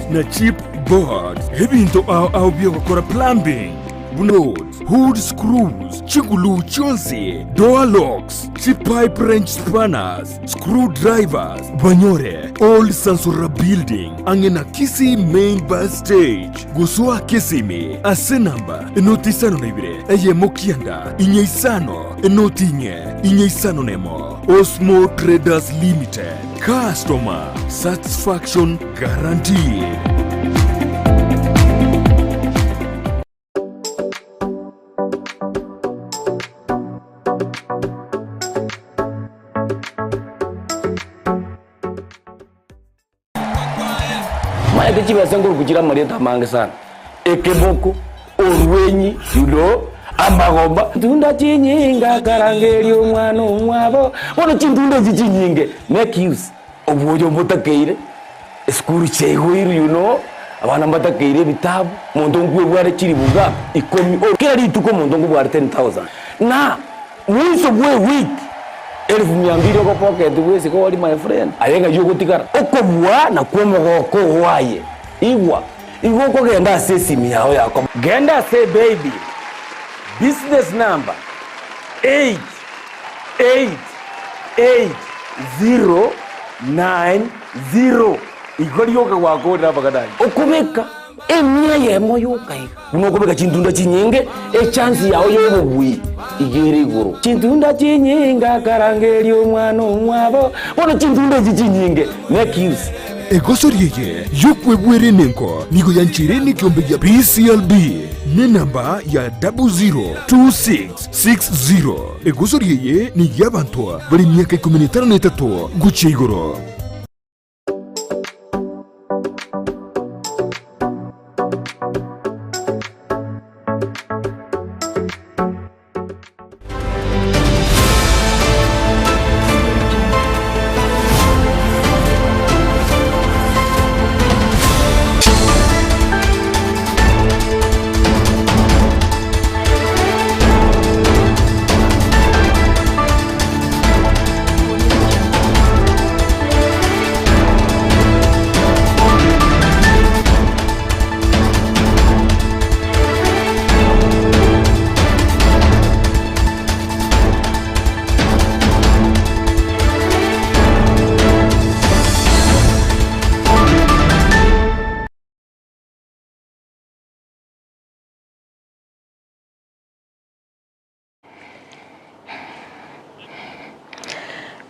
na chip boards, ebinto ao ao bi'ogokora plumbing, buna rods, hood screws, chiguluu chionsi, door locks, chipipe wrench spanners, screw drivers, banyore Old Sansora Building ang'e na Kisii Main Bus Stage, gosoa Kisimi ase namba enoti isano na ibere eyemo kianda inye isano enoti inye inye isano nemo. Osmo Traders Limited, Customer Satisfaction Guaranteed. Maete chibesa nkoruku chire amarieta amange sana, ekeboko, orwenyi, you know, amagomba. Ntunda chinyinge akarangeria omwana omwabo, bono chintunda echi chinyinge make use obwoyo mbotakeire, esukuru chiaigoirwe you know, abana mbatakeire ebitabu, omonto nkwebware chilifu ngapi? Ikomi, kera rituko omonto nkobware 10,000 na. Mwiso bw'ewiki elifu mia mbili ogopocket bwesike ori my friend, aye ng'ai ogotigara? Okobua nakwo omogoko oo aye. Igwa, igo okogenda ase esimi yao ya komo. Genda ase ebaybill, business number 8888090 igo rioka gwakorire amang'ana ayio. Okobeka. Emia eyemo yoka iga. Buna okobeka chintunda chinyinge, echansi yao y'obobui iga ere igoro. Chintunda chinyinge akarangeria omwana omwabo. Bono chintunda echi chinyinge, make use. Egosori eye y'okwebwera enengo nigo yancheire nekeombe gia PCLB nenamba ya 002660. Egosori eye ney'abanto bare emiaka ikomi na etano na etato gochia igoro.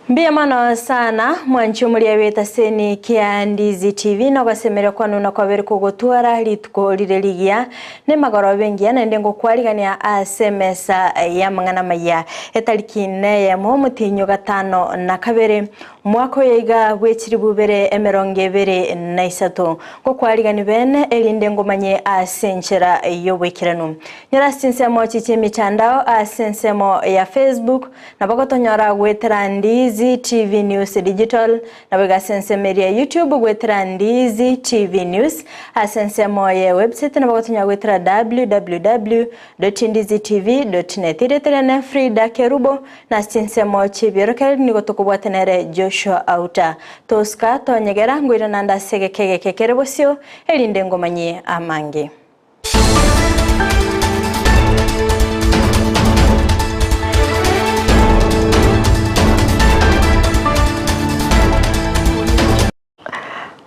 Mbuya mono sana mwanchi omoria bw'etaseni kia Ndizi TV nogosemeria kwanu na kwabere kogotwara rituko rire rigiya nemagoroba engiya naende ngokwarigania ase emesa y'amang'ana amaya etariki neyemo omotienyi o gatano na kabere Omwaka oyo iga bw'echilifu ibere emerongo ebere na isato, ngokwarigani bene, erinde ngomanye ase enchera y'oboikeranu. Nyora ase chinsemo echi chi'emitandao, ase ensemo ya Facebook, nabo gotonyora goetera Ndizi TV News Digital, naboigo ase ensemo eria ya YouTube goetera Ndizi TV News, ase ensemo ye website nabo gotonyora goetera www dot ndizitv dot net. Erieta riane Frida Kerubo, Na ase chinsemo chi'ebiorokererio nigo tokobwata nere Joshua Auta. Tosika tonyegera, ngoirana ande ase egeka egeke kere bosio, erinde ngomanyie amange.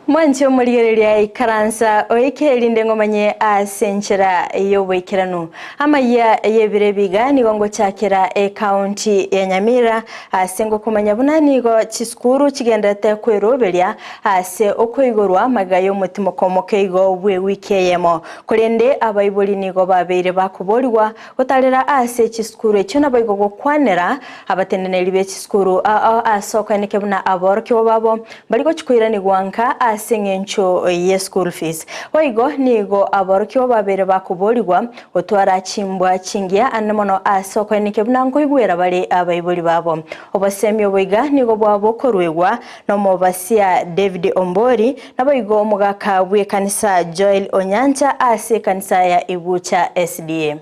Mwanche omorigereria ikaransa oike erinde ngomanye ase enchera y'oboikeranu. Amayia y'ebiro ebiga nigo ngochakera ecounty ya Nyamira ase ngokomanya buna nigo chisukuru chigenderete kweroberia ase okoigorwa magega y'omotimoko omoke igo bw'ewiki eyemo. Korende abaibori nigo babeire bakoborigwa gotarera ase chisukuru echio naboigo gokwanera abateneneri be chisukuru ao ase okoeneke buna aborokigwa babo Mbari gochia koiranigwa nka ase engencho ye school fees. Boigo nigo aborokigwa babere bakoborigwa gotwara chimbwa chingiya ande mono ase okoenekia buna nkoigwera bare abaibori babo. Obosemi obo iga nigo bwabokoruegwa nomobasia David Ombori naboigo omogaka bw'ekanisa Joel Onyancha ase ekanisa ya Igucha SDA.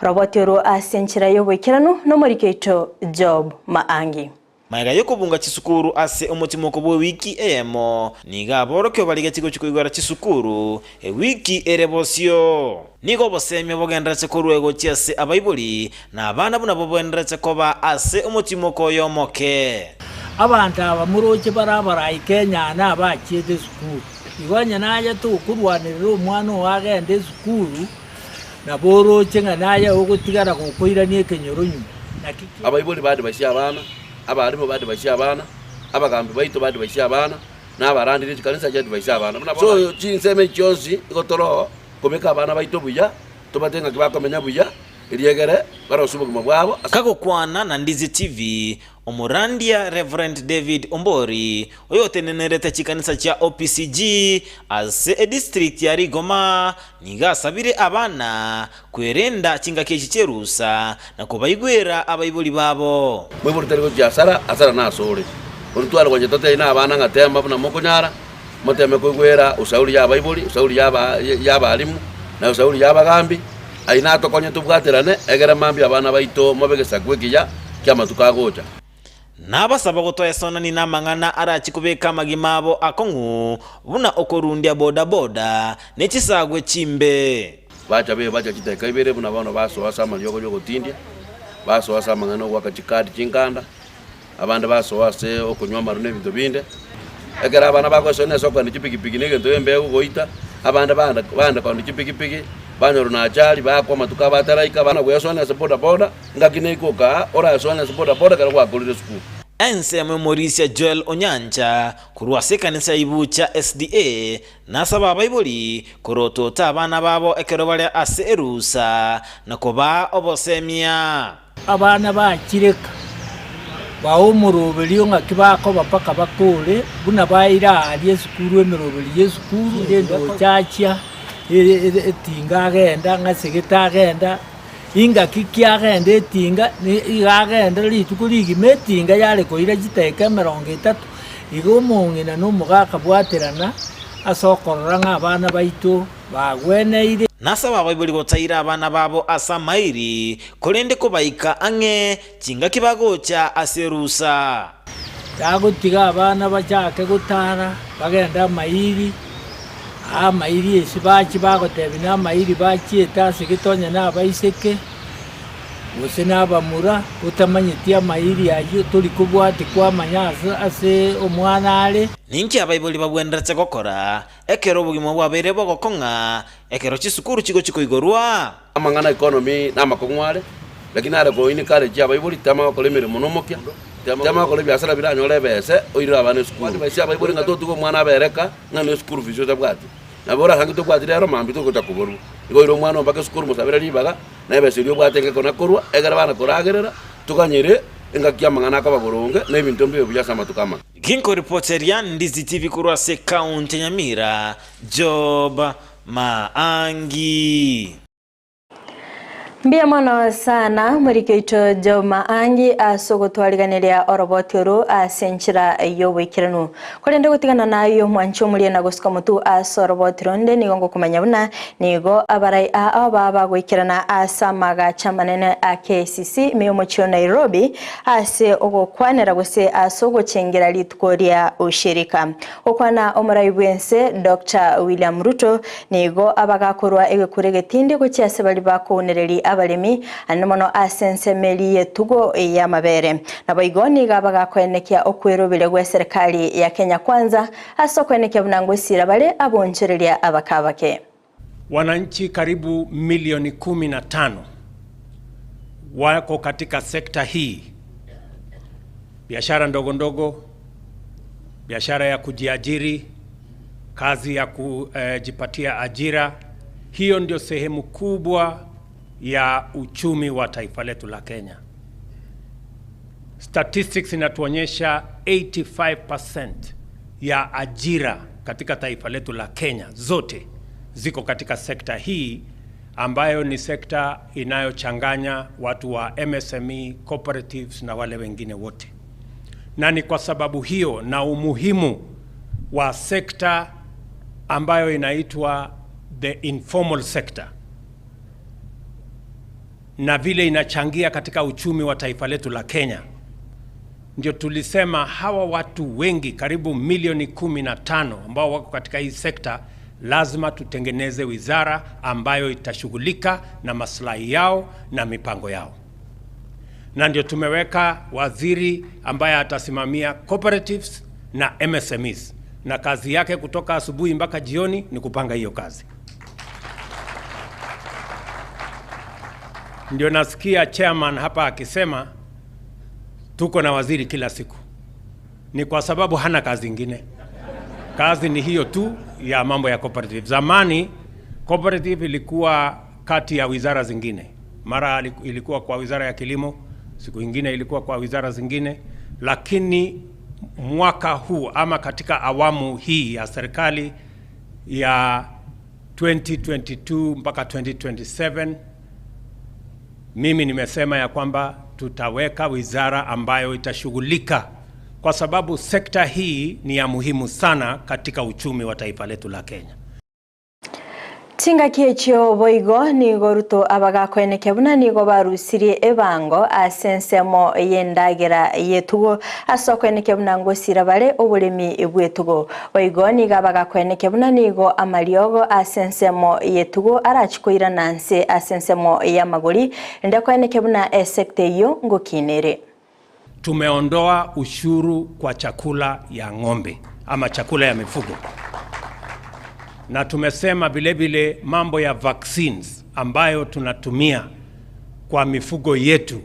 Roboti orwo ase enchera y'oboikeranu nomoriki oito Job Maangi. Magega y'okobunga chisukuru ase omotimoko bw'ewiki eyemo, nigo aborokigwa barigetie gochia koigora chisukuru ewiki ere bosio. Nigo obosemia bogendererete korwa gochia ase abaibori na abana buna bobendererete koba ase omotimoko oyo omoke. Abanto aba moroche bare abarai Kenya na abachiete esukuru. Igo onye naye tokorwanerera omwana oo agende esukuru, nabo oroche ng'a naye ogotigara gokoirania ekenyoro nyuma. Naki ki. Abaibori badivise abana, abalimu badivise abana, abagambi baito badivise abana, na abarandire chikanisa chiadivise abana. Buna bono So chinsemo echi chionsi igo toro kobeka abana baito buya, tobate ng'aki bakomenya buya, eriegere barosie obogima bwabo ase. Kagokwana na Ndizi TV, Omorandia Rev. David Ombori, oyotenenerete chikanisa chia OPCG ase edistrict ya Rigoma, nigo asabire abana kwerenda chingaki echi chi'erusa na kobaigwera abaibori babo. Moibori tari gochia asara, asara nasore. Korende tware gocha totebie na abana ng'a tema buna mokonyara, moteme koigwera usauri ya abaibori, usauri ya aba ya abalimu, na usauri ya abagambi, Ayio natokonye tobwaterane, egere mambia abana baito mobe egesaku ekiya ki'amatuko agocha. Nabasaba gotoesonani namang'ana arachie kobeka amagima abo akong'u, buna okorundia boda-boda, ne chisagwe chimbe. Bacha bebacha chidakika ibere buna bono basoa ase amariogo y'ogotindia, basoa ase amang'ana ogoaka chikadi chinkanda, abande basoa ase okonywa amarwa na ebinto binde. Ekero abana bagosoa ase okogenda chipikipiki na egento embe egogoita, abande baanda baanda kogenda chipikipiki, banyorwa na ajali, bakwa amatuko abo ataraika, abana goesoania ase bodaboda, ngaki neike okaa, oraesoanie ase bodaboda ekero gwakorire esukuru. Ensemo y'omorisia Joel Onyancha korwa ase ekanisa ya Ibucha SDA nasaba abaibori korotota abana babo ekero bare ase erusa na kobaa obosemia. Abana bachireka, bae omoroberio ng'aki bakoba mpaka bakore, buna baeire aaria esukuru emeroberio y'esukuru, rende ochachia etinga agenda, ng'ase gete agenda, ingaki ki agenda etinga, iga agenda rituko rigima etinga yare koira chidakika emerongo etato, igo omong'ina na omogaka bwaterana ase okorora ng'a abana baito. Bagweneire. Nasaba abaibori gotaira abana babo ase amairi, korende kobaika ang'e chingaki bagocha ase erusa. Tagotiga abana bachake gotara, bagende amairi, aa amairi ase bachie bagotebia namairi bachiete ase gete onye nabaiseke. Gose nabamura, otamanyeti amairi ayio, tori kobwatia kwamanya ase ase omwana are. Ninki abaibori babwenerete gokora ekero obogima bwabeire bogokong'a ekero chisukuru chigochia koigorwa? Amang'ana economy namakong'u are, lakini are koencourage abaibori tema gokora emeremo nomokia, tema gokora ebiasara biranyore ebese oirere abana esukuru. Advice abaibori ng'a totiga omwana abereka ng'a ne school fees otabwati. Nabo orasange tobwati rero mambia togocha koborwa. Igo oire omwana oo mpaka esukuru mosabere ribaga, na ebesa eria obwate enke kona korwa, ekero bana koragerera, toganyere engaki y'amang'ana akoba boronge, na ebinto mbibe buya ase amatuko amaya. Ginkoripoteria Ndizi TV korwa ase ekaunti ya Nyamira, Job Maangi. Mbuya mono sana omoriki oito Job Maangi ase ogotwariganeria oroboti oru ase enchera y'oboikeranu. Korende gotigana nayio mwanche omorie na gosuka motwe ase oroboti ronde nigo ngokomanya buna nigo abarai aa baba bagoikerana ase amagacho amanene a KICC ime y'omochie o Nairobi ase ogokwanera gose ase ogochengera rituko ria ushirika. Gokwana omorai bw'ense Doctor William Ruto nigo abagakorwa egekuro egetindi gochia ase baria bakounereria abaremi anene mono ase ensemo eria y'etugo y'amabere. Naboigo nigo abagakoenekia okweroberia gw'eserekari ya Kenya Kwanza ase okoenekia buna ngosira bare abonchoreria abakabake. Wananchi karibu milioni 15 wako katika sekta hii, biashara ndogo ndogo, biashara ya kujiajiri, kazi ya kujipatia ajira. Hiyo ndio sehemu kubwa ya uchumi wa taifa letu la Kenya. Statistics inatuonyesha 85% ya ajira katika taifa letu la Kenya zote ziko katika sekta hii ambayo ni sekta inayochanganya watu wa MSME, cooperatives na wale wengine wote. Na ni kwa sababu hiyo na umuhimu wa sekta ambayo inaitwa the informal sector na vile inachangia katika uchumi wa taifa letu la Kenya, Ndio tulisema hawa watu wengi karibu milioni 15 ambao wako katika hii sekta, lazima tutengeneze wizara ambayo itashughulika na maslahi yao na mipango yao, na ndio tumeweka waziri ambaye atasimamia cooperatives na MSMEs, na kazi yake kutoka asubuhi mpaka jioni ni kupanga hiyo kazi. Ndio nasikia chairman hapa akisema tuko na waziri kila siku, ni kwa sababu hana kazi ingine. Kazi ni hiyo tu ya mambo ya cooperative. Zamani cooperative ilikuwa kati ya wizara zingine, mara ilikuwa kwa wizara ya kilimo, siku ingine ilikuwa kwa wizara zingine, lakini mwaka huu ama katika awamu hii ya serikali ya 2022 mpaka 2027 mimi nimesema ya kwamba tutaweka wizara ambayo itashughulika, kwa sababu sekta hii ni ya muhimu sana katika uchumi wa taifa letu la Kenya. Chingaki echio boigo nigo Ruto abagakoenekia buna nigo barusirie ebango ase ensemo y'endagera y'etugo ase okoenekia buna ngosira bare oboremi bw'etugo. Boigo nigo abagakoenekia buna nigo amariogo ase ensemo y'etugo arachikoirana nse ase ensemo y'amagori ende koenekia buna esekta eyio ngokinere. Tumeondoa ushuru kwa chakula ya ng'ombe ama chakula ya mifugo, na tumesema vile vile mambo ya vaccines ambayo tunatumia kwa mifugo yetu,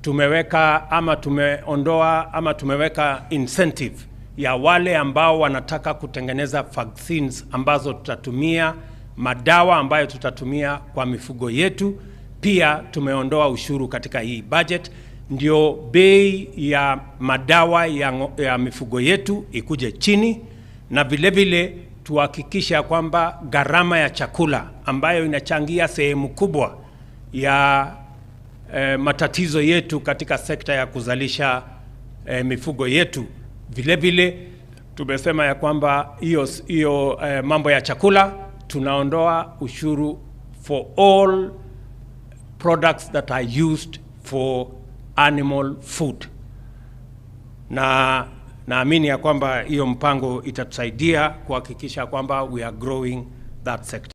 tumeweka ama tumeondoa ama tumeweka incentive ya wale ambao wanataka kutengeneza vaccines ambazo tutatumia, madawa ambayo tutatumia kwa mifugo yetu. Pia tumeondoa ushuru katika hii budget, ndio bei ya madawa ya mifugo yetu ikuje chini, na vile vile tuhakikisha kwamba gharama ya chakula ambayo inachangia sehemu kubwa ya matatizo yetu katika sekta ya kuzalisha mifugo yetu. Vile vile tumesema ya kwamba hiyo mambo ya chakula tunaondoa ushuru for all products that are used for animal food, na naamini ya kwamba hiyo mpango itatusaidia kuhakikisha kwamba we are growing that sector.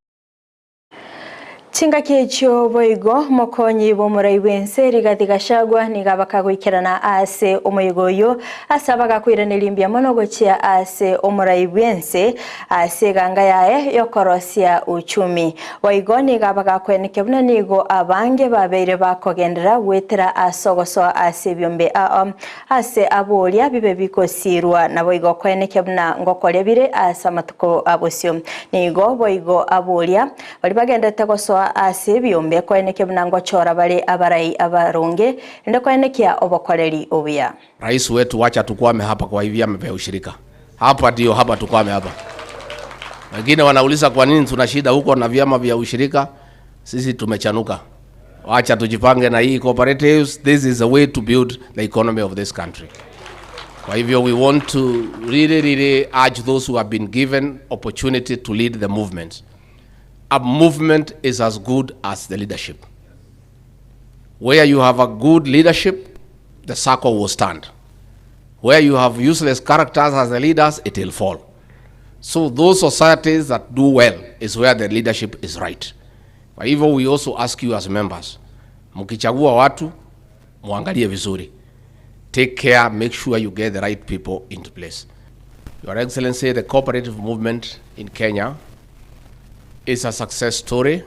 Chingaki echio boigo mokonyi bw'omorai bw'ense Rigathi Gachagua niga bakagoikerana ase omoyigo oyo ase abagakoiraneria mbuya mono gochia ase omorai bw'ense ase eganga yaye yokorosia uchumi. Boigo niga bagakoenekia buna nigo abange babeire bakogendera gwetera ase ogosoa ase ebiombe ase aboria bibe bikosirwa na boigo koenekia buna ngokoria bire ase amatuko abosio. Nigo boigo aboria bari bagendete gosoa ase ebiombe koenekia buna ngochora bare abarai abaronge ende koenekia obokoreri obuya. Rais wetu, wacha tukwame hapa kwa vyama vya ushirika. Hapa ndio hapa tukwame hapa. Wengine wanauliza kwa nini tuna shida huko na vyama vya ushirika. Sisi tumechanuka. Wacha tujipange na hii cooperatives. This is a way to build the economy of this country. Kwa hivyo we want to really, really urge those who have been given opportunity to lead the movement. A movement is as good as the leadership. Where you have a good leadership, the circle will stand. Where you have useless characters as the leaders, it will fall. So those societies that do well is where the leadership is right. Kwa hivyo we also ask you as members, mkichagua watu, muangalie vizuri. Take care, make sure you get the right people into place. Your Excellency, the cooperative movement in Kenya is a success story,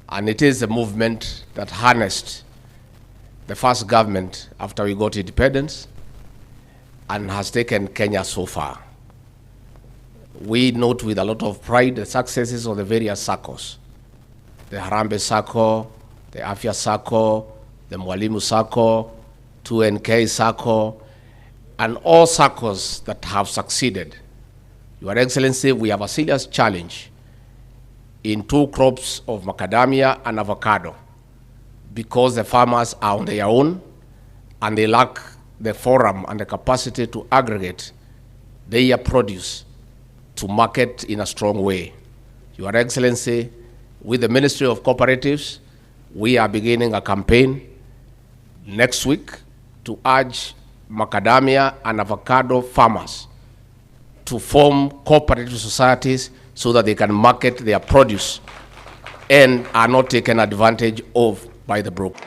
and it is a movement that harnessed the first government after we got independence and has taken Kenya so far. We note with a lot of pride the successes of the various SACCOs. The Harambee SACCO, the Afya SACCO, the Mwalimu SACCO, 2NK SACCO, and all SACCOs that have succeeded. Your Excellency, we have a serious challenge in two crops of macadamia and avocado because the farmers are on their own and they lack the forum and the capacity to aggregate their produce to market in a strong way. Your Excellency, with the Ministry of Cooperatives, we are beginning a campaign next week to urge macadamia and avocado farmers to form cooperative societies so that they can market their produce and are not taken advantage of by the brokers.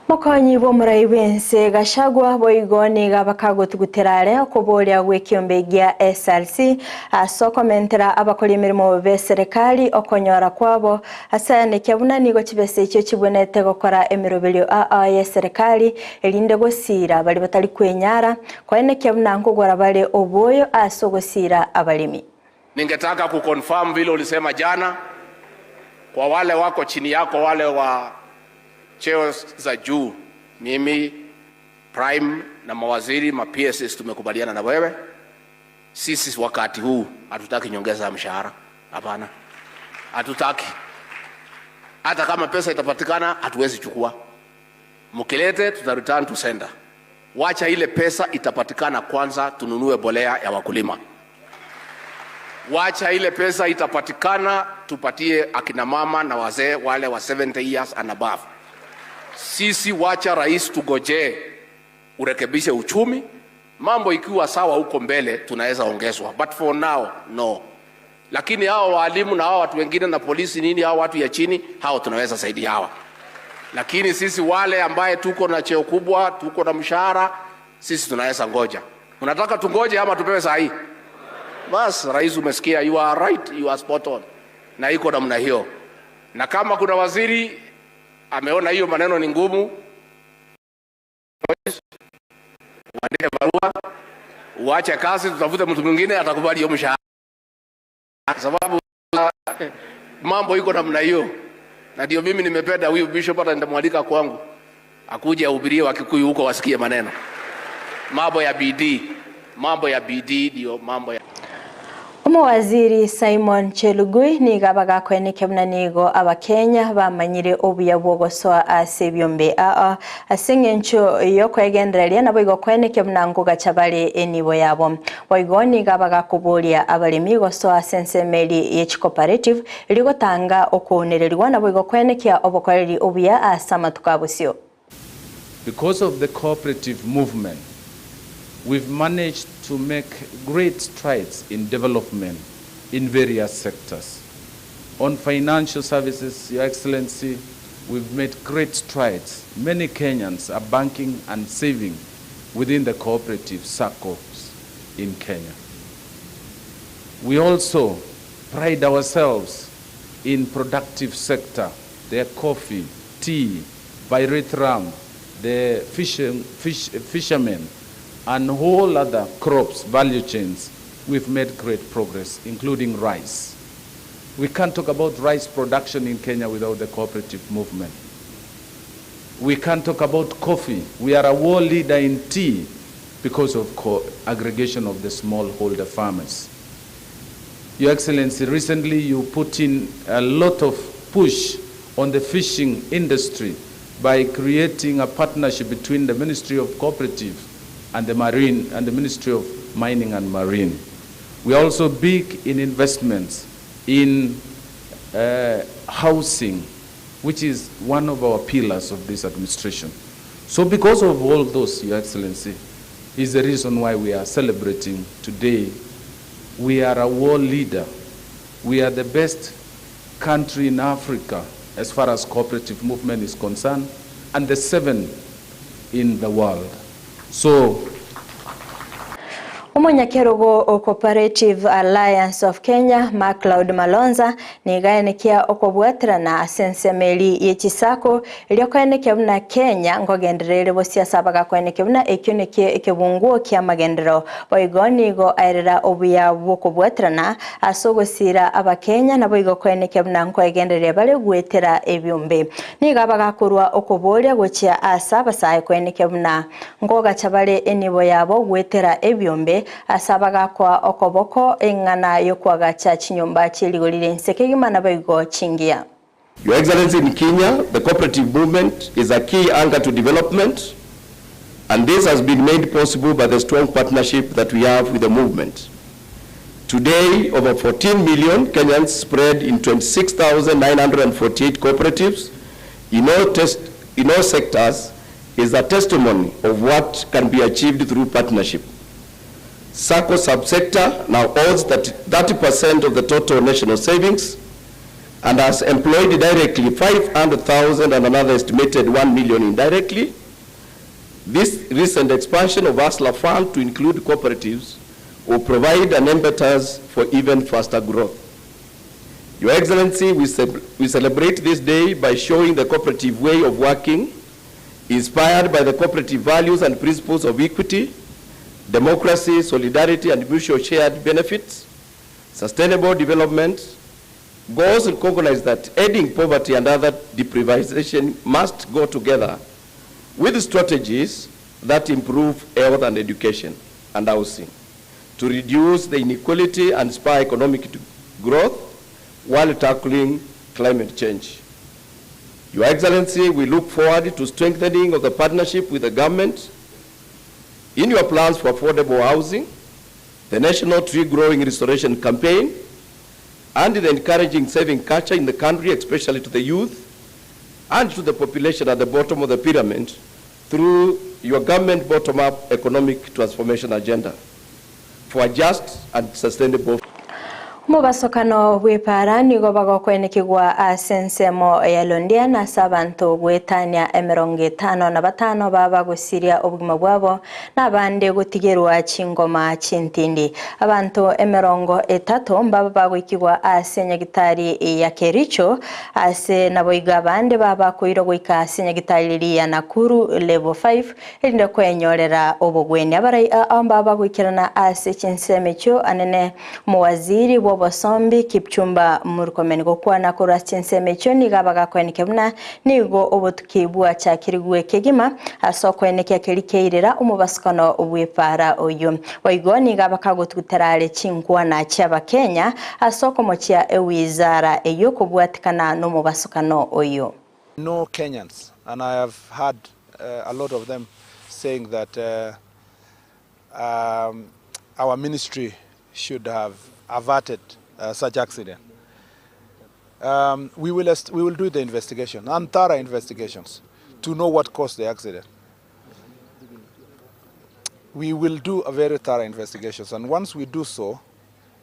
Mokonyi bw'omorai bw'ense Gachagua boigo nigo abakagotugutera are okoboria gw'ekiombe gia SRC ase okomentera abakori emeremo b'eserekari okonyora kwabo ase anekia buna nigo chibesa echio chibwenerete gokora emeroberio aa y'eserekari erinde gosiira baria batari kwenyara koenekia buna nkogora bare oboyo ase ogosiira abaremi. Ningetaka kuconfirm vile ulisema jana kwa wale wako chini yako, wale wa cheo za juu, mimi prime na mawaziri ma PSs tumekubaliana na wewe. Sisi wakati huu hatutaki nyongeza ya mshahara, hapana, hatutaki. Hata kama pesa itapatikana hatuwezi chukua, mkilete tuta return to sender. Wacha ile pesa itapatikana kwanza, tununue bolea ya wakulima. Wacha ile pesa itapatikana, tupatie akina mama na wazee wale wa 70 years and above. Sisi wacha rais, tugojee urekebishe uchumi, mambo ikiwa sawa huko mbele tunaweza ongezwa, but for now no. Lakini hao walimu na hao watu wengine na polisi nini, hao watu ya chini, hao tunaweza saidia hawa, lakini sisi wale ambaye tuko na cheo kubwa, tuko na mshahara, sisi tunaweza ngoja. Unataka tungoje ama tupewe saa hii? Bas, rais, umesikia, you are right, you are spot on, na iko namna hiyo. Na kama kuna waziri ameona hiyo maneno ni ngumu, uandike barua, uache kazi, tutafute mtu mwingine atakubali hiyo mshahara, sababu mambo iko namna hiyo. Na ndio mimi nimependa huyu bishop, hata nitamwalika kwangu akuje ahubirie Wakikuyu huko wasikie maneno, mambo ya bidii, mambo ya bidii ndio mambo ya Omowaziri Simon Chelugui nigo abagakoenekia buna nigo abakenya bamanyire obuya bwogosoa ase ebiombe aa ase eng'encho yokoegendereria nabo igo koenekia buna ngogacha bare enibo yabo boigo nigo abagakoboria abaremi gosoa ase ensemeri ye chicooperative rigotanga okwonereriwa nabo igo koenekia obokoreri obuya ase amatuko abosio. Because of the cooperative movement, we've managed to make great strides in development in various sectors. On financial services, Your Excellency, we've made great strides. Many Kenyans are banking and saving within the cooperative SACCOs in Kenya. We also pride ourselves in productive sector, the coffee, tea, pyrethrum, the fishermen, and whole other crops, value chains. We've made great progress, including rice. We can't talk about rice production in Kenya without the cooperative movement. We can't talk about coffee. We are a world leader in tea because of aggregation of the smallholder farmers. Your Excellency, recently you put in a lot of push on the fishing industry by creating a partnership between the Ministry of Cooperative and the Marine and the Ministry of Mining and Marine. We are also big in investments in housing, which is one of our pillars of this administration. So because of all those, Your Excellency, is the reason why we are celebrating today. We are a world leader. We are the best country in Africa as far as cooperative movement is concerned, and the 7th in the world. So Omonyakerogo o Cooperative Alliance of Kenya Macleod Malonza nigaenekia okobwaterana ase ensemeri ye chisako erio koenekia buna Kenya nkogenderere bosiasa bagakoenekia buna ekio nekie ekebunguo kia magenderero boigo nigo aerera obuya bwokobwaterana ase ogosira abakenya nabo igo koenekia buna nkoegendereria bare gwetera ebiombe nigo abagakorwa okoboria gochia ase abasae koenekia buna nkogacha bare enibo yabo gwetera ebiombe asabagakwa okoboko eng'ana yokwagacha chinyomba chirigorire enseke egima nabo chingia. Your Excellency, in Kenya, the cooperative movement is a key anchor to development, and this has been made possible by the strong partnership that we have with the movement. Today, over 14 million Kenyans spread in 26,948 cooperatives in all sectors is a testimony of what can be achieved through partnership. Sacco subsector now holds that 30% of the total national savings and has employed directly 500,000 and another estimated 1 million indirectly. This recent expansion of Hustler Fund to include cooperatives will provide an impetus for even faster growth. Your Excellency, we, ce we celebrate this day by showing the cooperative way of working, inspired by the cooperative values and principles of equity, democracy, solidarity, and mutual shared benefits, sustainable development, goals recognize that ending poverty and other deprivation must go together with strategies that improve health and education and housing to reduce the inequality and spur economic growth while tackling climate change. Your Excellency, we look forward to strengthening of the partnership with the government in your plans for affordable housing, the National Tree Growing Restoration Campaign, and the encouraging saving culture in the country, especially to the youth and to the population at the bottom of the pyramid through your government bottom-up economic transformation agenda for a just and sustainable Omobasokano bw'epaara nigo bagokwenekigwa ase ensemo ya Londian ase abanto goetania emerongo etano na batano baba gosiria obogima bwabo na abande gotigerwa chingoma chintindi. Abanto emerongo etato mbaba bagoikigwa ase nyagitari ya Kericho ase naboigo abande baba koirwa goika ase nyagitari ya Nakuru level 5 erinde kwenyorera obogwenia. Abarai ao mbaba bagoikerana ase chinsemo echio anene Mowaziri bw'obosombi Kipchumba Murkomen gokwana korwa ase chinsemo echio nigo abagakoenekia buna nigo obotuki bwachakirigwe kegima ase okoenekia keria keirera omobasukano bw'epaara oyio. Boigo nigo abakagotugutera are chinkwana chi'Abakenya ase okomochia ewizara eyio kobwatikana nomobasukano oyio. No Kenyans and I have heard a lot of them saying that um, our ministry should have averted uh, such accident. Um, we, will we will do the investigation and thorough investigations to know what caused the accident. We will do a very thorough investigations, and once we do so,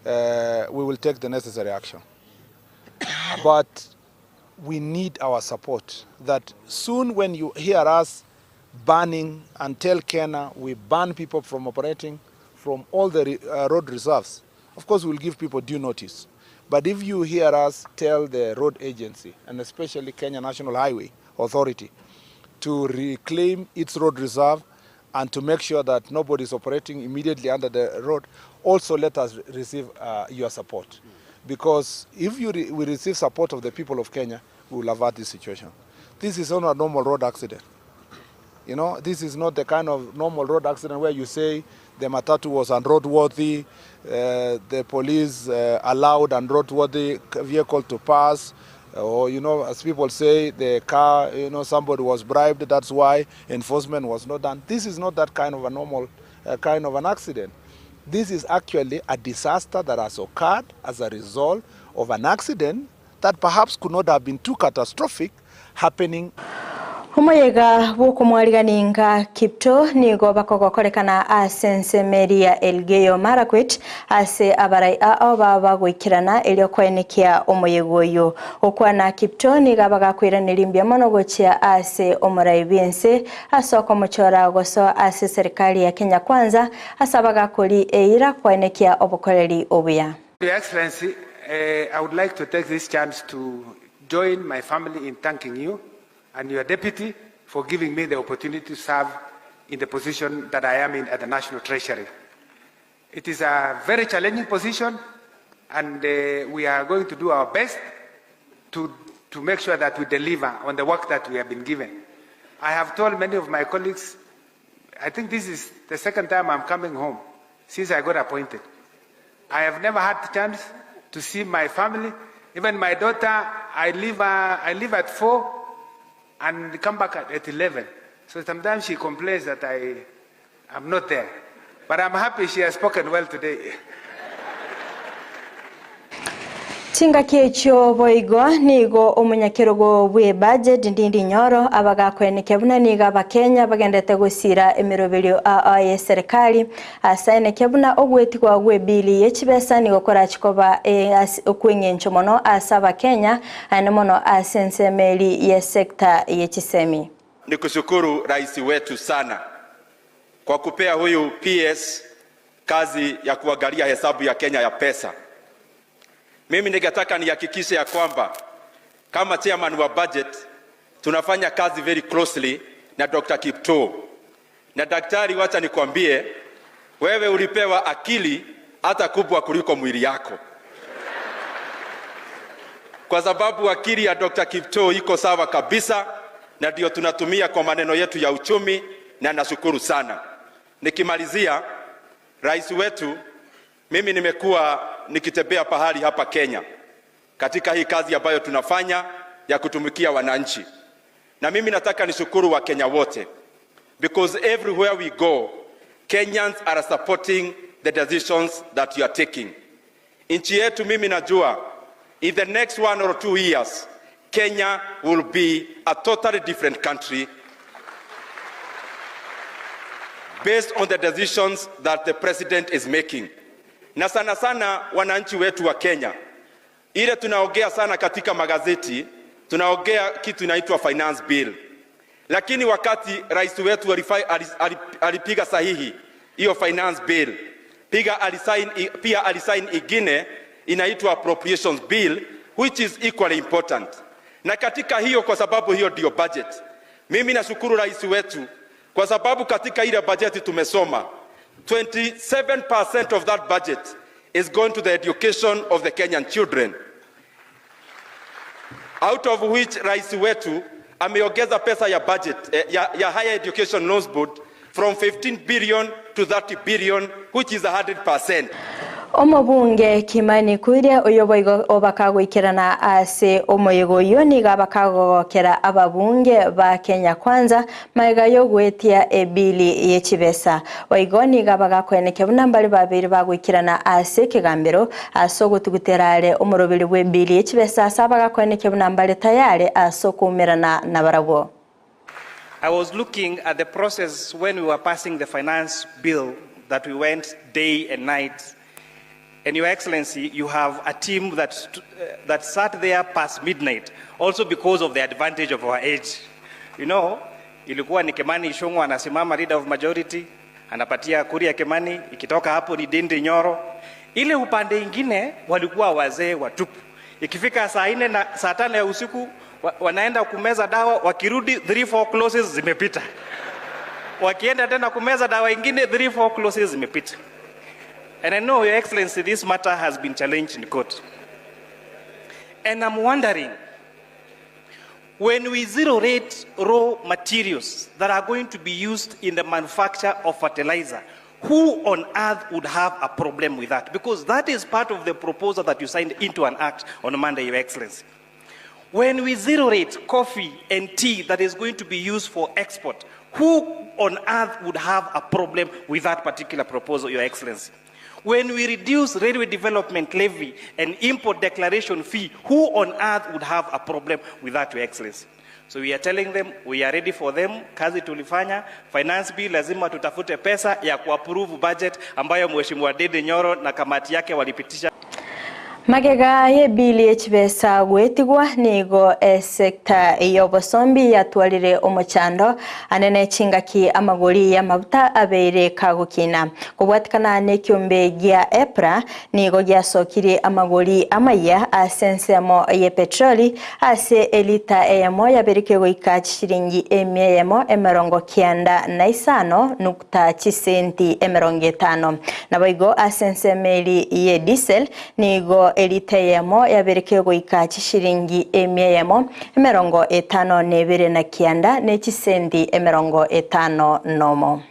uh, we will take the necessary action. But we need our support that soon when you hear us banning and tell Kenya we ban people from operating from all the uh, road reserves, of course we'll give people due notice. But if you hear us tell the road agency, and especially Kenya National Highway Authority, to reclaim its road reserve and to make sure that nobody is operating immediately under the road, also let us receive uh, your support. Because if you re we receive support of the people of Kenya, we will avert this situation. This is not a normal road accident. You know, this is not the kind of normal road accident where you say the matatu was unroadworthy, uh, the police uh, allowed unroadworthy vehicle to pass, or, you know, as people say, the car, you know, somebody was bribed, that's why enforcement was not done. This is not that kind of a normal uh, kind of an accident. This is actually a disaster that has occurred as a result of an accident that perhaps could not have been too catastrophic happening. Omoyega bw'okomwariganinga Kiptoo nigo bakogokorekana ase ensemo eria ya Elgeyo Marakwet ase abarai ao baba bagoikerana erio koenekia omoyega oyo. Gokwana Kiptoo nigo abagakoiraneria mbuya mono gochia ase omorai bw'ense ase okomochora gosoa ase serikali ya Kenya Kwanza ase abagakori eira koenekia obokoreri obuya. Your Excellency, uh, I would like to take this chance to join my family in thanking you and your deputy for giving me the opportunity to serve in the position that I am in at the National Treasury. It is a very challenging position, and uh, we are going to do our best to, to make sure that we deliver on the work that we have been given. I have told many of my colleagues, I think this is the second time I'm coming home since I got appointed. I have never had the chance to see my family. Even my daughter, I leave, uh, I leave at 4 and come back at, at 11. So sometimes she complains that I am not there. But I'm happy she has spoken well today. Chingaki echio boigo nigo omonyakerogo bw'ebudget Ndindi Nyoro abagakoenekia buna nigo abakenya bagendete gosira emeroberio ao y'eserekari ase aenekia buna ogwetigwa gw'ebili ye chibesa nigo korachi koba okweng'encho mono ase abakenya aende mono ase ensemo eri y'esector ye chisemi. Ni kushukuru rais wetu sana kwa kupea huyu PS kazi ya kuangalia hesabu ya Kenya ya pesa. Mimi ningetaka nihakikishe ya kwamba kama chairman wa budget tunafanya kazi very closely na Dr. Kiptoo. Na daktari, wacha nikwambie, wewe ulipewa akili hata kubwa kuliko mwili yako, kwa sababu akili ya Dr. Kiptoo iko sawa kabisa, na ndio tunatumia kwa maneno yetu ya uchumi, na nashukuru sana. Nikimalizia, rais wetu, mimi nimekuwa nikitembea pahali hapa Kenya katika hii kazi ambayo tunafanya ya kutumikia wananchi, na mimi nataka nishukuru Wakenya wote because everywhere we go Kenyans are supporting the decisions that you are taking. Nchi yetu mimi najua in the next 1 or 2 years Kenya will be a totally different country based on the decisions that the president is making. Na sana sana wananchi wetu wa Kenya, ile tunaongea sana katika magazeti, tunaongea kitu inaitwa finance bill, lakini wakati rais wetu alipiga sahihi hiyo finance bill, piga alisign, pia alisign ingine inaitwa appropriations bill which is equally important. Na katika hiyo, kwa sababu hiyo ndio budget, mimi nashukuru rais wetu kwa sababu katika ile bajeti tumesoma 27% of that budget is going to the education of the Kenyan children out of which rais wetu ameongeza pesa ya budget ya Higher Education Loans Board from 15 billion to 30 billion which is 100%. Omobunge Kimani Kuria oyo boigo obakagoikerana ase omoyego oyo nigo abakagogokera ababunge ba Kenya Kwanza maiga yogwetia ebili yechibesa boigo nigo abagakoeneke buna mbari babere bagoikerana ase ekegambero ase ogotuguterare omoroberi bwa ebili yechibesa ase abagakoeneke buna mbari tayari ase okuumerana nabarabwo. I was looking at the process when we were passing the finance bill that we went day and night. And Your Excellency, you have a team that sat there past midnight, also because of the advantage of our age. Ilikuwa ni Kimani Ichung'wah anasimama leader of majority, anapatia Kuria Kimani, ikitoka hapo ni Ndindi Nyoro. Ile upande ingine walikuwa wazee watupu. Ikifika saa 4 na saa 5 ya usiku wanaenda kumeza dawa, wakirudi 3 4 clauses zimepita. Wakienda tena kumeza dawa ingine 3 4 clauses zimepita. And I know, Your Excellency, this matter has been challenged in court. And I'm wondering, when we zero rate raw materials that are going to be used in the manufacture of fertilizer, who on earth would have a problem with that? Because that is part of the proposal that you signed into an act on Monday, Your Excellency. When we zero rate coffee and tea that is going to be used for export, who on earth would have a problem with that particular proposal, Your Excellency? When we reduce railway development levy and import declaration fee, who on earth would have a problem with that, Your Excellency? So we are telling them we are ready for them. Kazi tulifanya, finance bill lazima tutafute pesa ya kuapprove budget ambayo Mheshimiwa Ndindi Nyoro na kamati yake walipitisha. Magega y'ebili echibesa gwetigwa nigo esekta y'obosombi yatwarire omochando anene chingaki amagori y'amabuta abeire kagokina kobwatikana n'ekiombe gia EPRA nigo giasokirie amagori amaya ase ensemo ye petroli ase elita eyemo yabereke goika chishiringi emia eyemo 95.50 naboigo ase ensemo eri ye diesel nigo elita eyemo yabereke goika chishiringi 152 951.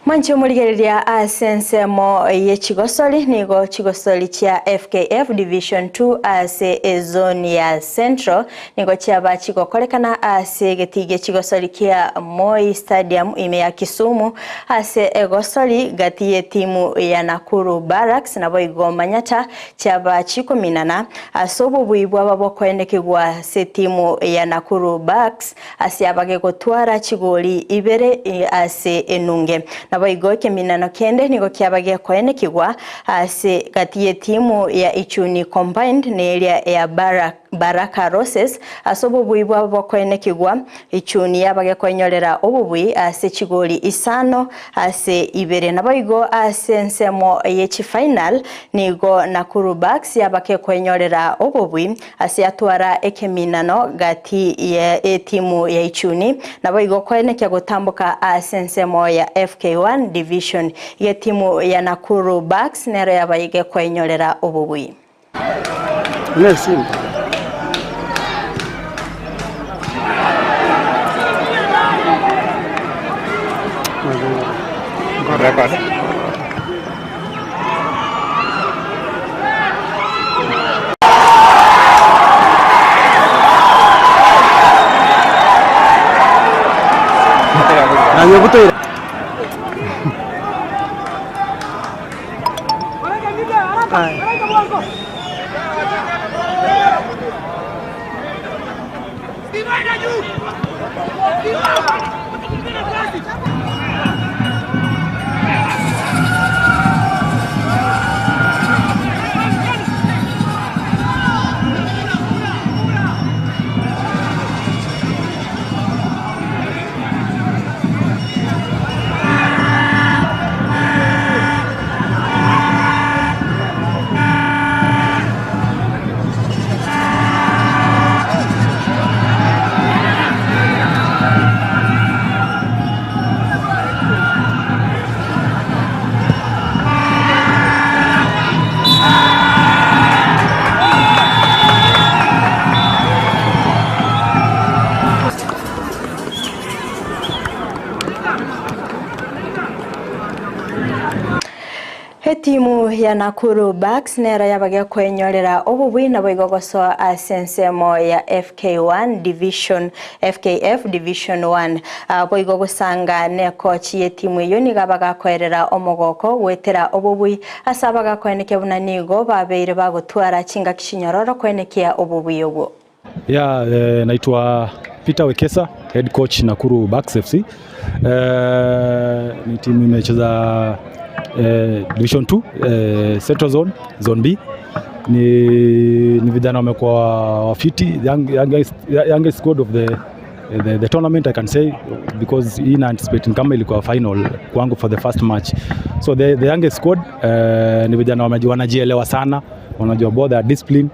Mwanche omorigereria ase ensemo ye chigosori nigo chigosori chia FKF Division 2 ase ezone ya Central nigo chiaba chigokorekana ase egetii gie chigosori kia Moi Stadium ime ya Kisumu ase egosori gati yetimu ya Nakuru Barracks naboigo Manyatta chiaba chikominana ase obobui bwaba bokoenekigwa ase etimu ya Nakuru Barracks Ase abage gotwara chigori ibere ase enunge. Naboigo ekeminano kende nigo kiaba gekoenekigwa ase gati y'etimu ya Ichuni Combined na eria ya Baraka Roses. Ase obobui bwabo bokoenekigwa, Ichuni yaba gekoenyorera obobui ase chigori isano ase ibere. Naboigo ase ensemo ye chifinal nigo Nakuru Bucks yaba kekoenyorera obobui Ase atwara ekeminano gati ye etimu ya Ichuni, naboigo koenekia gotamboka ase ensemo ya FK1 Division y'etimu ya Nakuru Bucks nero yabaye gekoenyorera obobui. Etimu ya Nakuru Bucks nero yabagia kwenyorera obobui naboigo gosoa ase ensemo ya FK1 Division, FKF Division 1. Boigo gosanga ne coach y'etimu eyio nigo abagakoerera omogoko goetera obobui ase abagakoenekia buna nigo babeire bagotwara chingaki chinyororo koenekia obobui obwo. Yeah, eh, naitwa Peter Wekesa, head coach Nakuru Bucks FC. Eh, ni timu imecheza eh, Division 2 eh, Central Zone, Zone B. Ni, ni vijana wamekuwa wafiti young, youngest, youngest squad of the, the, the tournament I can say because hii na anticipate ni kama ilikuwa final kwangu for the first match. So the, the youngest squad eh, ni vijana wanajielewa sana, wanajua both their discipline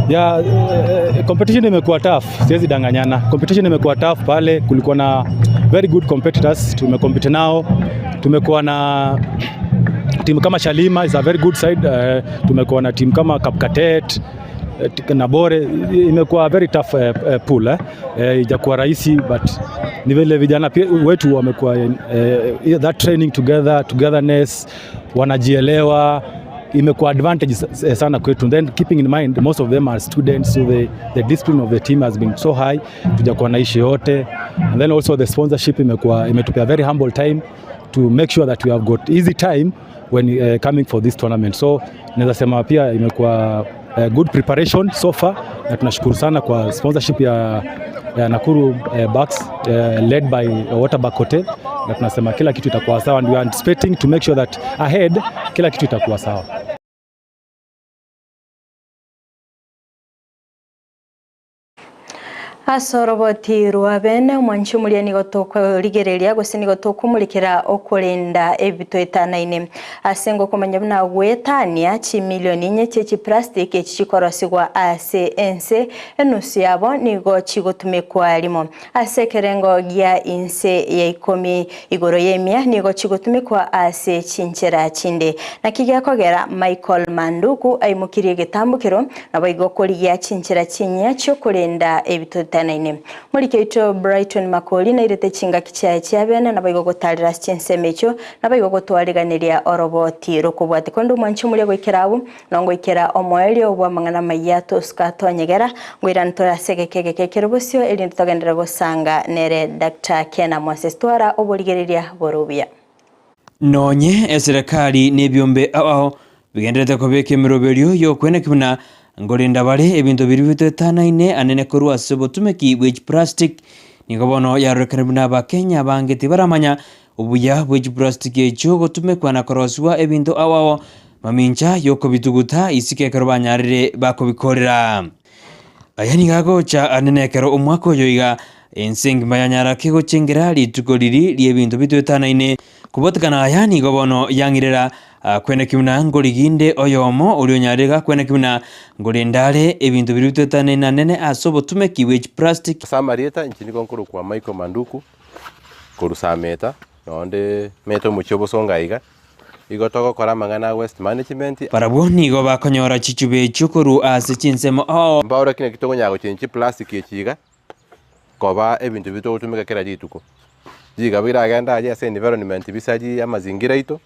Ya, eh, competition imekuwa tough, siwezi danganyana. Competition imekuwa tough pale, kulikuwa na very good competitors, tumecompete nao. Tumekuwa na timu kama Shalima is a very good side. Uh, tumekuwa na timu kama Kapkatet eh, na Bore, imekuwa very tough eh, eh, pool eh. Eh, ijakuwa rahisi but ni vile vijana pia wetu wamekuwa eh, that training together, togetherness, wanajielewa imekuwa advantage sana kwetu. Then keeping in mind most of them are students so the, the discipline of the team has been so high, tujakuwa na issue yote, and then also the sponsorship imekuwa imetupea very humble time to make sure that we have got easy time when uh, coming for this tournament. So naweza sema pia imekuwa uh, good preparation so far, na tunashukuru sana kwa sponsorship ya, ya Nakuru uh, Bucks uh, led by Waterbuck Hotel, na tunasema kila kitu itakuwa sawa and we are anticipating to make sure that ahead kila kitu itakuwa sawa. Ase oroboti rwa bene omwanchi omoria nigo tokorigereria gose nigo tokomurikera okorenda ebitoetanaine ase ngokomanya buna goetania chimilioni inye chie chiplastic echi chikorosigwa ase ense enusu yabo nigo chigotumekwa rimo ase ekerengo gia inse ya ikomi igoro y'emia nigo chigotumekwa ase chinchera chinde. Naki gekogera Michael Manduku aimokirie egetambokero naboigo korigia chinchera chinyia chiokorenda ebitoetanaine. bitwetanaine. Moriki oito Brighton Makori nairete chingaki chiaye chia bene naboigo gotarera ase chinsemo echio naboigo gotwariganeria oroboti rokobwatia korende omwanchi omoria goikera abwo nongoikera omoerio bw'amang'ana amayia tosuka tonyegera ngoirane tore ase egeka egeke ekere bosio erinde togenderere gosanga nere Doctor Ken Moses twara oborigereria bore obuya. Nonye eserekari na ebiombe ao ao bigendererete kobeka emeroberio y'okweneki buna nkorenda bare ebinto biria bitoetanaine anene korwa ase obotumeki bwe chiprastic, nigo bono yarorekire buna abakenya abange tibaramanya obuya bwe chiprastic echio gotumekwa na korosigwa ebinto ao ao mamincha y'okobituguta isiko ekero banyarire bakobikorera. Aya nigo agocha anene ekero omwaka oyo iga ense engima yanyara kegochengera rituko riri ri'ebinto bitwetanaine. Kobotekana aya nigo bono yang'irera kweneki buna nkoriginde oyomo oria onyarire gakweneki buna nkorende are ebinto biria bitwetanaine anene ase obotumeki bwe chiprastic. Ase amarieta inche nigo nkorokwa Michael Manduku, korwa Sameta, nonde mete omochie o Bosongo aiga. Igo togokora amang'ana a waste management. Barabwo nigo bakonyora chichuba echio korwa ase chinsemo oo. Mbaoro ki naki tokonyara gochenchia chiplastic echi iga koba ebinto biria togotumeka kera rituko. Riga biragende aria ase environment bisarie amazingira aito,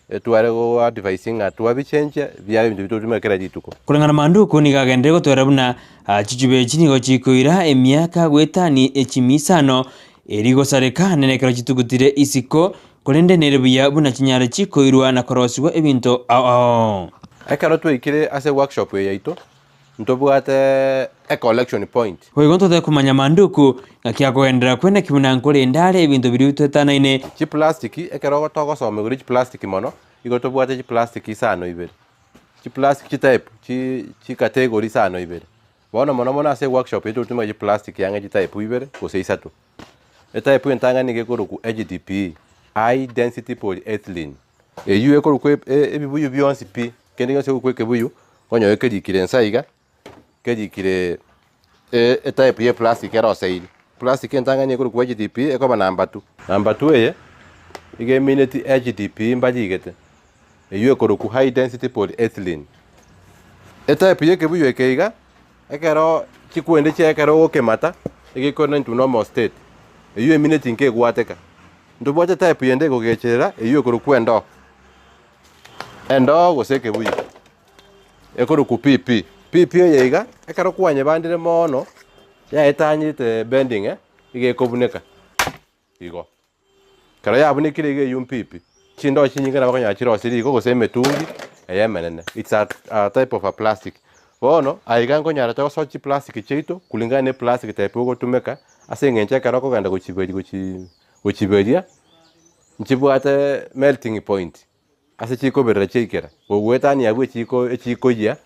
etware go advise ng'a twabichenchia biabe ebinto biria togotumeka kera rituko. Koreng'ana Manduku nigo agenderere gotwera buna chichuba echi nigo chikoira emiaka goetania echimi isano eri gosareka nere ekero chitugutire isiko Korende nere buya buna chinyare chikoirwa na korosigwa ebinto ao ao. Ekero twaikire ase workshop eye yaito, ntobwate e collection point. Boigo ntote komanya manduku, ng'aki akogenderera kweneki buna nkorende are ebinto biria bitwetanaine. Chiplastic, ekero togosoma igoro y'chiplastic mono, igo tobwate chiplastic isano ibere. Chiplastic chitype chi chicategory isano ibere. Bono mono mono ase eworkshop eye togotumeka chiplastic ang'e chitype ibere gose isato. Etype entang'ani nigo ekorokwa HDPE, High Density Polyethylene. Eyio ekorokwa ebibuyu bionsi pi, kende gionsi ekorokwa ekebuyu, okonyora kerikire inse aiga, kerikire etype ya eplastic eroseiri. Plastic entang'ani ekorokwa HDPE ekoba number two. Number two eye, iga emineti HDPE mbarigete, eyio ekorokwa High Density Polyethylene. Etype ya ekebuyu eke iga, Ekero chikwende chia ekero ogokemata, egekore into normal state, eyio emineti nkegwateka. Ntobwate type yende ekogecherera eyio ekorokwa endoo, endoo gose ekebuyu, ekorokwa PP. PP eye iga, ekero kwanyebandire moono, yaetanyete bending eh, iga ekobuneka igo. Ekero yabunekire iga eyio mpipi, chindoo chinyinge nabo okonyora chirosirie igo gose emetungi eye emenene, it's a a type of a plastic. Bono aiga nkonyara togosoa chiplastic chiaito kulingana na eplastic type ogotumeka ase eng'encho ekero okogenda gochiberia gochi gochiberia, nchibwate melting point ase chikoberera chiaikera, gogoetania abwo echiko echikoyia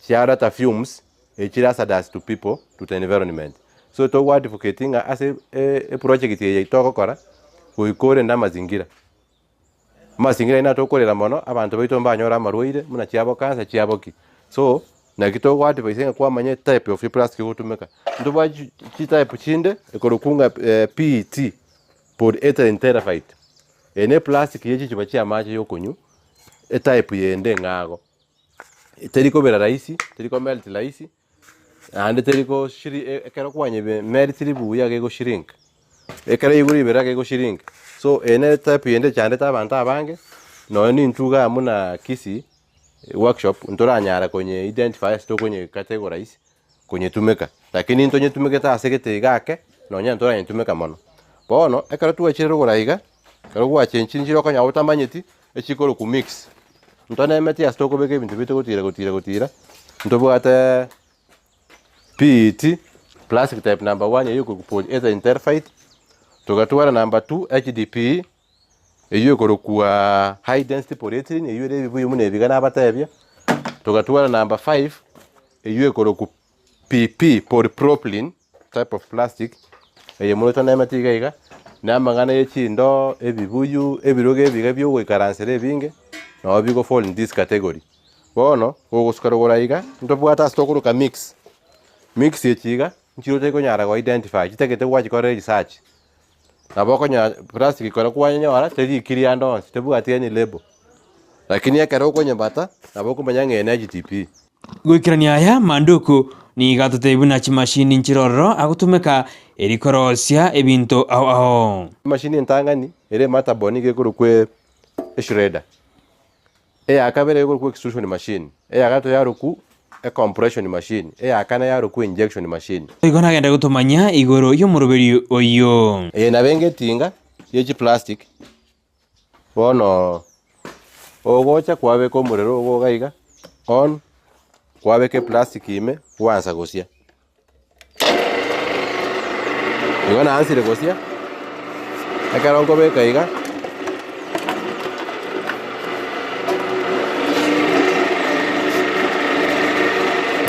chiareta fumes echire hazardous to people to the environment. So togo advocate ng'a ase eproject eye togokora goika orende amazingira. Amazingira aye natokorera mono abanto baito mbanyore amarwaire buna chiabo cancer chiabo ki. So naki togo advise ng'a kwamanya etype of eplastic ogotumeka. Ntobwate chitype chinde ekorokwa ng'a PET, polyethylene terephthalate. Eye ne eplastic ye chichupa chia amache ya okonywa, etype yende eng'ago. Teri kobera rahisi, teri ko melt rahisi, naende teri ko shri ekero kwanyebe meltiri buya iga ego shrink, ekero yaigure riberera iga ego shrink. So eye ne etype yende echandete abanto abange, nonye nintwe igaa buna Kisii workshop ntoranyara konye identify ase tokonye categorize konyetumeka, lakini ntonyetumekete ase gete iga ake, nonye ntoranyetumeka mono. Bono, ekero twachire rogoro iga, ekero gwachenchire okonyora otamanyeti, echikorokwa mix, ntonemeti ase tokobeka ebinto biaito gotira gotira gotira, ntobwate PET, plastic type number one eywo ekorokwa polyethylene terephthalate, togatwara number two HDPE, eywo ekorokwa high density polyethylene eywo ere ebibuyu buna ebi iga nabatebia, togatwara number five, eywo ekorokwa PP, polypropylene type of plastic, eye mono tonemete iga iga, na amang'ana ya chindoo, ebibuyu, ebirogo ebi iga bia ogoikaransera ebinge, nabo bigo fall in this category. Bono, gogosuka rogoro iga, ntobwate ase tokoroka mix, mix echi iga, nchire otari konyara go identify, chitagete gwachikorera eresearch. Nabo okonyora plastic ekero kwanyora terikiri ande onsi, tebwati any label, lakini ekero okonyebata nabo okomanya ng'a eye ne HDPE. Goikerania aya, Manduku nigo atotebia buna chimashini nchire ororo agotumeka eri korosia ebinto ao ao. Emashini entang'ani ere ematabori nigo ekorokwa eshredder, eya kabere ekorokwa extrusion machine, eya gatato yarokwa ecompression machine, eya kane yarokwa injection machine. Igo nagende gotomanya igoro y'omoroberi oyio. Eye nabo enga etinga ye chiplastic, Bono ogocha kwabeka omorero ogo iga iga on, kwabeka eplastic ime gwansa gosia. Igo naansire gosia, ekero nkobeka iga,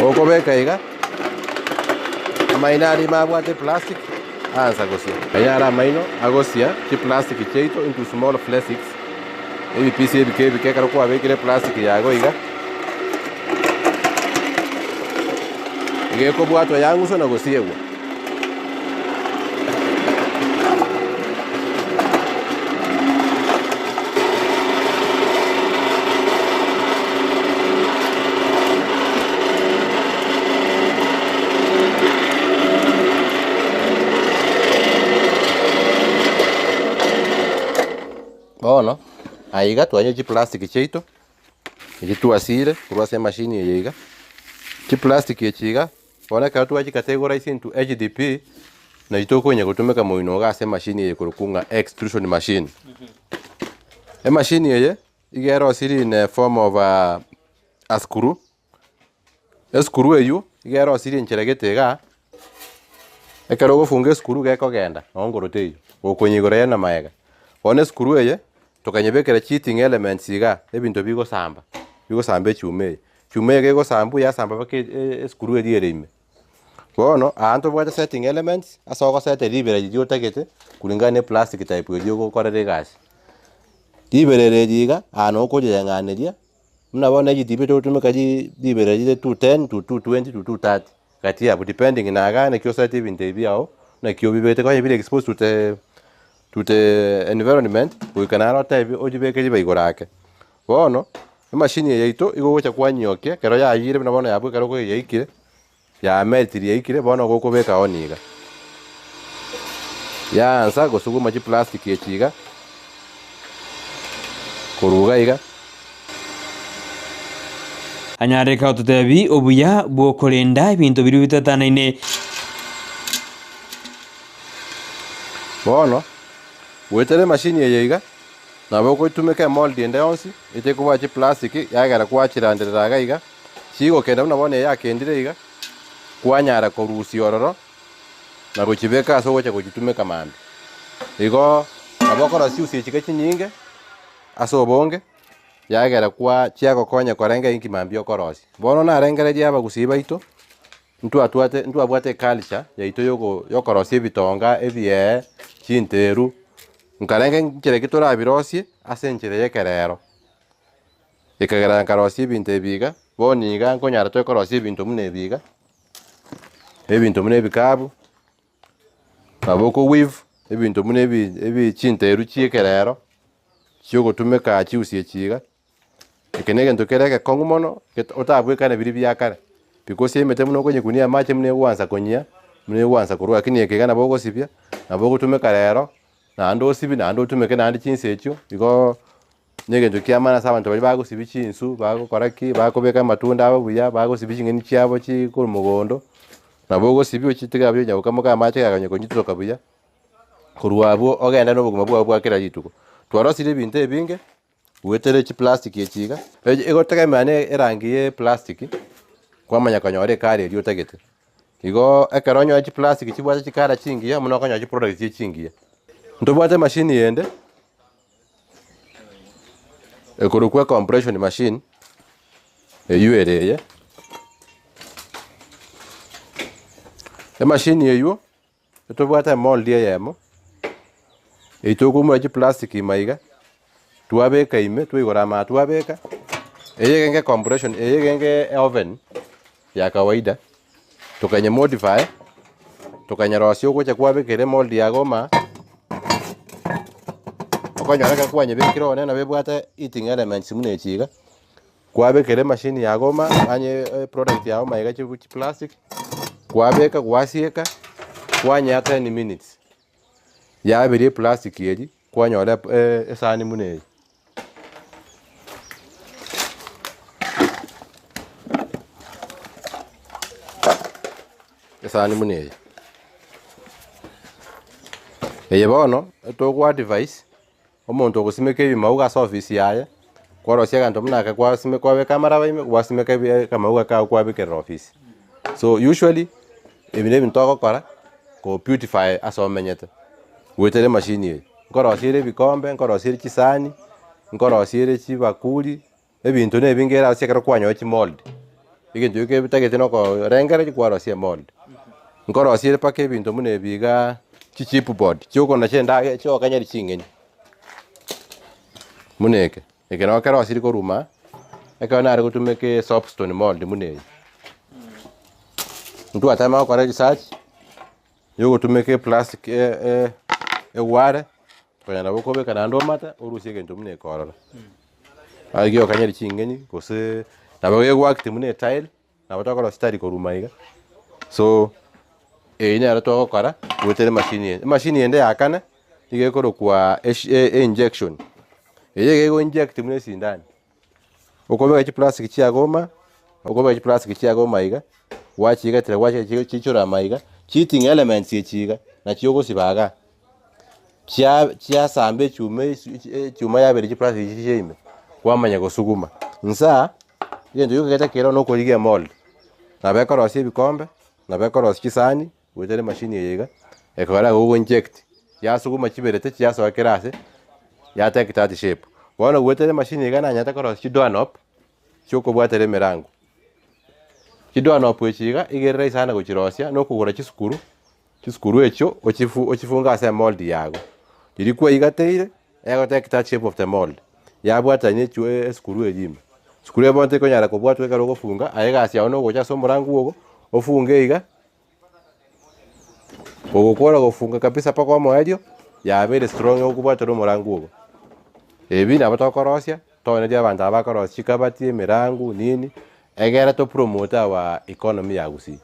okobeka iga, amaino aria ime abwate eplastic. Aansa gosia. Aya are amaino agosia chiplastic chiaito into small flakes, ebipisi ebike ebike ekero kwabekire eplastic yago iga, iga ekobwatwa yang'uswa na gosiegwa. Bono aiga twanywa chiplastic chiaito, echi twasire korwa ase emashini eye iga, chiplastic echi iga, bono ekero twachikategorize into HDP, nachi tokonya gotumeka moino iga ase emashini eye ekorokwa ng'a extrusion machine. Emashini eye, iga erosirie in a form of a screw, Esukuru eywo iga erosirie enchera gete igaa, ekero ogofunga esukuru gekogenda nonye ngoro teiyo, gokonya igoro ere na magega. Bono esukuru eye, tokanyebekera cheating elements igaa, ebinto bigosamba, bigosamba echuma eye. Echuma eye gegosambwa yasamba mpaka esukuru eria ere ime. Bono aa ntobwate setting elements, ase ogoseta ribera riria otagete kulingana na eplastic type eria ogokorera egasi. Ribera eri iga, aa noo okorireng'aneria. Buna bono echitibi togotumeka riberera rire 210 to 220 to 230 gati yabo depending na igaa naki osete ebinto ebi biago naki obibegete onye bire exposed to the to the environment goika naro otebi ochibeke riba igoro ake. Bono, emashini eye yaito igo ogocha kwanyiokia ekero yayire buna bono yabwo ekero yaikire yameltiri yaikire bono gokobeka on iga. Yaansa gosuguma chiplastic echi iga, korwa iga iga. Anyareka gototebi obuya bw'okorenda ebinto biria bitetanaine. Bono, goetera emashini eye iga, nabo ogoitumeka emold ende yonsi etekobua chiplastic yagera kwachiranderera iga iga, chigokenda buna bono eye yakendire iga, kwanyara korusia ororo na gochibeka ase ogocha gochitumeka mambia. Igo nabo okorosia chiusi echi chinyinge ase obonge, yagera kwa chiagokonya korenga inki mambia okorosia. Bono narengereria abagusii baito, ntwatwate ntwabwate eculture yaito yogo yokorosia ebitonga, ebiee, chinteru, nkarenge nchera ki torabirosie ase enchera ya ekerero. Ekagera nkarosia ebinto ebi iga, bono iga nkonyara toe korosia ebinto buna ebi iga, ebinto buna ebikabu, nabo oko weave, ebinto buna ebi ebi chinteru chia ekerero, chiogotumeka chiusi echi iga, eke na egento kere egekong'u mono, get otabwekane biria bia kare, because emete buna okonyekunia amache buna egoansa konyia, buna egoansa korwa lakini eke iga nabo ogosibia, nabo ogotumeka rero, naende osibie naende otumeke naende chinsa echio, igooo. Negento ki'amani ase abanto baria bagosibia chinsu, bagokora ki, bakobeka amatunda abo buya, bagosibia ching'eni chiabo chi korwa mogondo, nabo ogosibia ochitige abwo onya gokamoka amache gakanya konyitoka buya, korwa abwo ogende na obogima bwao bwa kera rituko. Twarosirie ebinto ebinge, goetera chiplastic echi iga, egotegemea na erangi ya eplastic, kwamanya konyora ekara eria otagete. Igo ekero onyore chiplastic chibwate chikara chingiya, buna okonyora chiproduct chire chingiya. Ntobwate emashini yende. Ekorokwa ecompression machine, eywo ere eye, emashini eywo etobwate emold eyemo, eywo tokoumora chiplastic ime iga, twabeka ime twaigora amato twabeka, eye egenge ecompression eye egenge eoven ya kawaida, tokanye modify, tokanyerosia ogocha kwabekera emold yago ime okonyora ekero kwanyebekire one nabo ebwate heating elements buna echi iga. Kwabekera emachine yago ime onye eproduct yago magega chiplastic, kwabeka gwasieka, kwanyea 10 minutes, yaberia eplastic eria, kwanyora esani buna eye. Esani buna eye. Eye bono, togo advise. Omonto ogosimeka ebimauga ase ofisi yaye, kwarosia egento buna eke kwasime kwabeka amaraba ime, gwasimeka ebi akamauga kago kwabekerera ofisi. So usually, ebi na ebinto ogokora, ko beautify ase omenyete, goetera emachine eye. Nkorosia ere ebikombe, nkorosia ere chisani, nkorosia ere chibakuri, ebinto na ebinge ere ase ekero kwanyora chimold, egento ekio kebitagete na okorengereria kwarosia emold. Nkorosia ere mpaka ebinto buna ebi igaa, chichipboard chiokonacha endagera chiokanyeri ching'eni, buna eke, eke nabo kerosirie korwa maa, ekero nare gotumeka esoapstone mold buna eye. Ntwatema gokora research, yogotumeka eplastic egware, konya nabo okobeka naende omate, orusie egento buna eke ororo. Aye giokanyeri ching'eni, gose nabo gegoact buna etile, nabo tokorosia tari korwa maiga, so eyio nero togokora goetera emachine eye. Emachine ende ya kane, nigo ekorokwa eshi einjection, eye iga ego inject buna esindani, okobeka chiplastic chiago ime, okobeka chiplastic chiago ime iga, gwachigetera gwachiga chichore amaiga, heating elements echi iga, nachio ogosiba igaa, chia chiasamba echuma esi echuma yabere chiplastic echi chia ime, kwamanya gosuguma. Nsa, egento gioka kero nokorigia emold, nabo ekorosia ebikombe, nabo ekorosia chisani, goetera emachine eye iga, ekogera iga ogo inject, yasuguma chiberete chiasoa kera ase, ya take that shape. Bono goetera emachine iga nanyarete korosia chidoorknob, chiokobwatera emerango. Chidoorknob echi iga, iga ere rahisi sana gochirosia, na okogora chisukuru, chisukuru echio ochifu ochifunge ase emold yago. Riria kwaigateire, ego take that shape of the mold, yabwatania echwe esukuru eywo ime. Sukuru eye bono tekonyara kobwatwa ekero ogofunga, aye egasi yago nogocha ase omorangu ogo, ofunge iga, Ogokora gofunga kabisa mpaka omoerio, yabeire strong okobwatera omorangu ogo. Ebi nabo tokorosia, tonerie abanto aba bakorosia chikabati, emirangu, nini, egere to promote our economy ya gusii.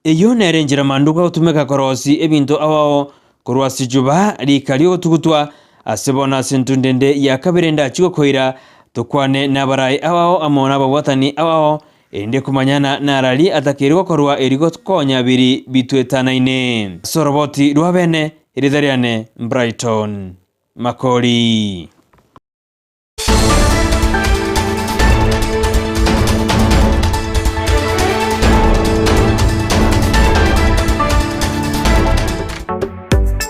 Eyio nere enchera manduko agotumeka korosia ebinto ao ao korwa ase richuba rika ri'ogotugutwa ase bono ase entunda ende ya kabere ndachie gokoira tokwane nabarai ao ao amo nababwatani ao ao Erinde komanyana narari atakeire gokorwa erio gokonya biri bitwetanaine. Ase oroboti rwa bene, erieta riane Brighton Makori.